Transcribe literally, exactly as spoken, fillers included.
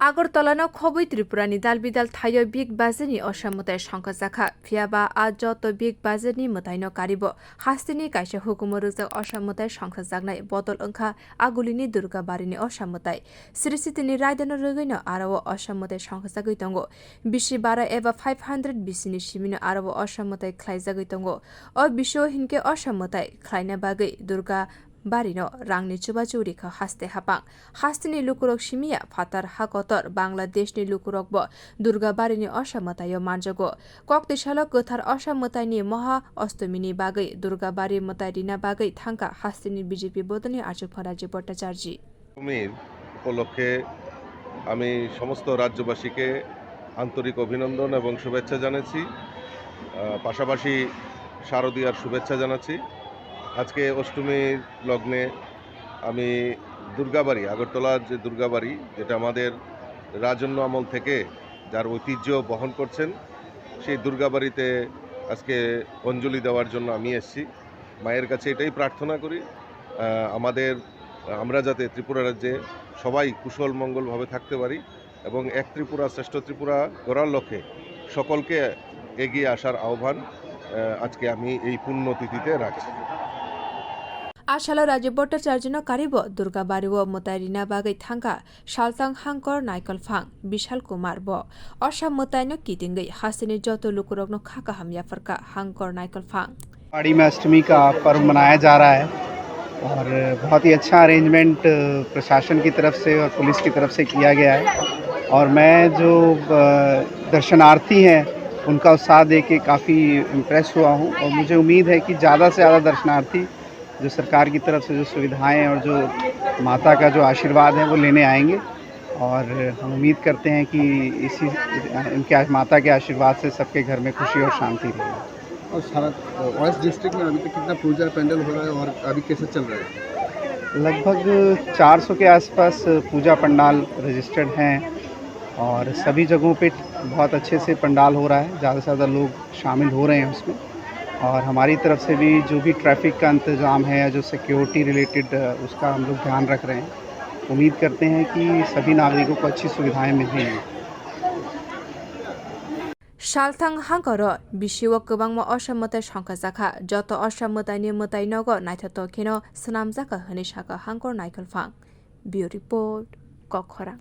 Agartala no khobwi Tripura ni dal bidal thaio Big Budget ni Osam mwtai songkha jakha, phiya ba a joto Big Budget ni mwtai no karibo hasteni kaisa hukumu rwjak Osam mwtai songkha jaknai bodol wngkha Aguli ni Durga Bari ni Osam mwtai. Sri Siti ni raida no rwgwi no aro o Osam mwtai songkha jagwi tongo. Bisi bara eba five hundred bisi ni simi no aro o Osam mwtai khlai jagwi tongo. O bisio hinkhe Osam mwtai khlaina bagwi Durga Bari no rang ni chubachu rikha haste hapang. Hasteni lukurok simi ya phatar ha kotor Bangladesh ni lukurok bo Durga Bari ni Osam mwtai o manjago. Kok twi salo kwthar Osam mwtai ni Moha Ostami ni bagwi Durga Bari mwtai rina bagwi thangkha hasteni B J P bodol ni achukphang Rajiv Bhattacharjee. অষ্টমীর উপলক্ষে আমি সমস্ত রাজ্যবাসীকে আন্তরিক অভিনন্দন এবং শুভেচ্ছা জানাচ্ছি। আহ, পাশাপাশি শারদীয়ার শুভেচ্ছা জানাচ্ছি। আজকে অষ্টমীর লগ্নে আমি দুর্গাবাড়ি, আগরতলার যে দুর্গাবাড়ি, যেটা আমাদের রাজন্য আমল থেকে যার ঐতিহ্য বহন করছেন, সেই দুর্গাবাড়িতে আজকে অঞ্জলি দেওয়ার জন্য আমি এসেছি। মায়ের কাছে এটাই প্রার্থনা করি, আহ, আমাদের, আমরা যাতে ত্রিপুরা রাজ্যে সবাই কুশল মঙ্গলভাবে থাকতে পারি এবং এক ত্রিপুরা শ্রেষ্ঠ ত্রিপুরা গড়ার লক্ষ্যে সকলকে এগিয়ে আসার আহ্বান, আহ, আজকে আমি এই পুণ্যতিথিতে রাখছি। A salo Rajiv Bhattacharjee no karibo Durga Bari o mwtai rina bagwi thangkha Salthang Hangkor Naikolphang Bishal Kumar bo Osam mwtai no kitingwi hasteni joto lukurok no kha kaham yapharkha Hangkor Naikolphang. पहाड़ी में अष्टमी का पर्व मनाया जा रहा है और बहुत ही अच्छा अरेंजमेंट प्रशासन की तरफ से और पुलिस की तरफ से किया गया है। और मैं जो, अ, दर्शनार्थी हैं, उनका उत्साह देख के काफ़ी इम्प्रेस हुआ हूँ और मुझे उम्मीद है कि ज़्यादा से ज़्यादा दर्शनार्थी जो सरकार की तरफ से जो सुविधाएं हैं और जो माता का जो आशीर्वाद है, वो लेने आएंगे। और हम उम्मीद करते हैं कि इसी, इनके आ-, माता के आशीर्वाद से सबके घर में खुशी और शांति रहे। और सारा, अ, वेस्ट डिस्ट्रिक्ट में अभी तक कितना पूजा पंडाल हो रहा है और अभी कैसे चल रहा है? लगभग चार सौ के आसपास पूजा पंडाल रजिस्टर्ड हैं और सभी जगहों पे बहुत अच्छे से पंडाल हो रहा है, ज़्यादा से ज़्यादा लोग शामिल हो रहे हैं उसमें। और हमारी तरफ से भी जो भी ट्रैफिक का इंतज़ाम है या जो सिक्योरिटी रिलेटेड, अ, उसका हम लोग ध्यान रख रहे हैं। उम्मीद करते हैं कि सभी नागरिकों को अच्छी सुविधाएं मिल रही हैं। Salthang Hangkor o bisio kwbangma Osam mwtai songkha jakha, joto Osam mwtai ni mwtai nogo naithotok kheno swnamjakha hwnwi sakha Hangkor Naikolphang. Bureau Report, Kokkhorang.